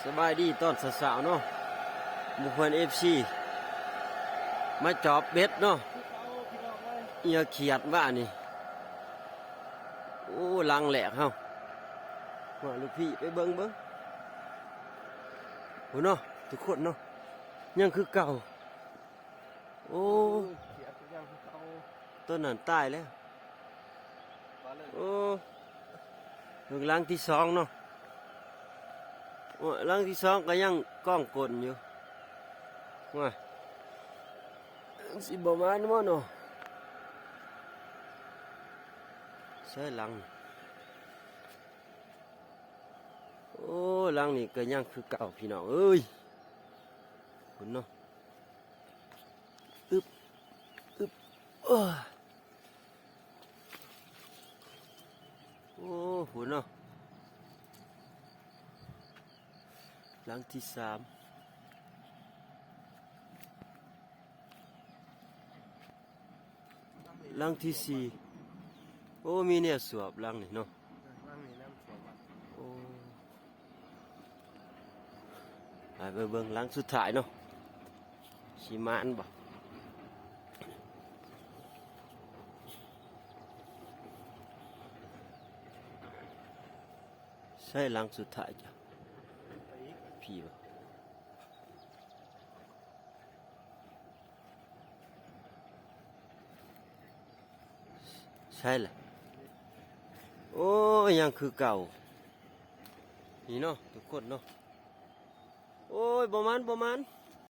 ສະບາຍດີຕອນເຊົ້າໆເນາະ ໝູ່ເພື່ອນເອັຟຊີ ມາຈອບເບັດເນາະ ເຫຍື່ອຂຽດວ່ານີ້. ໂອ້ ຫຼັງແລກເຮົາ ວ່າລູກພີ່ໄປເບິ່ງເບິ່ງ ໂອ້ເນາະ ທຸກຄົນເນາະ ຍັງຄືເກົ່າ. ໂອ້ ເຂດກໍຍັງຄືເກົ່າ ຕົວນັ້ນຕາຍແລ້ວ ໂອ້ ເບິ່ງຫຼັງທີສອງເນາະ ໂອ້ ຫຼັງທີສອງກໍຍັງກອງກົ້ນຢູ່ ວ້າຍ ຊິບໍ່ມານບໍ່ເນາະ ໃສ່ຫຼັງ ໂອ້ ຫຼັງນີ້ກໍຍັງຄືເກົ່າພີ່ນ້ອງເອີຍ ພຸ້ນເນາະ. ອຶບ ອຶບ ໂອ້ ໂອ້ ພຸ້ນເນາະ ຫຼັງທີສາມ ຫຼັງທີສີ່ ໂອ້ ມີແນວສວບຫຼັງນີ້ເນາະ ຫຼັງນີ້ແນວສວບ ໂອ້ ໄປ ໄປເບິ່ງຫຼັງສຸດທ້າຍເນາະ ຊິມານບໍ່ ໃສ່ຫຼັງສຸດທ້າຍຈ້ະ ພີ້ບໍ່ ໃສ່ລະ ໂອ້ຍ ຍັງຄືເກົ່າ ນີ້ເນາະ ທຸກຄົນເນາະ ໂອ້ຍ ບໍ່ມານ ບໍ່ມານ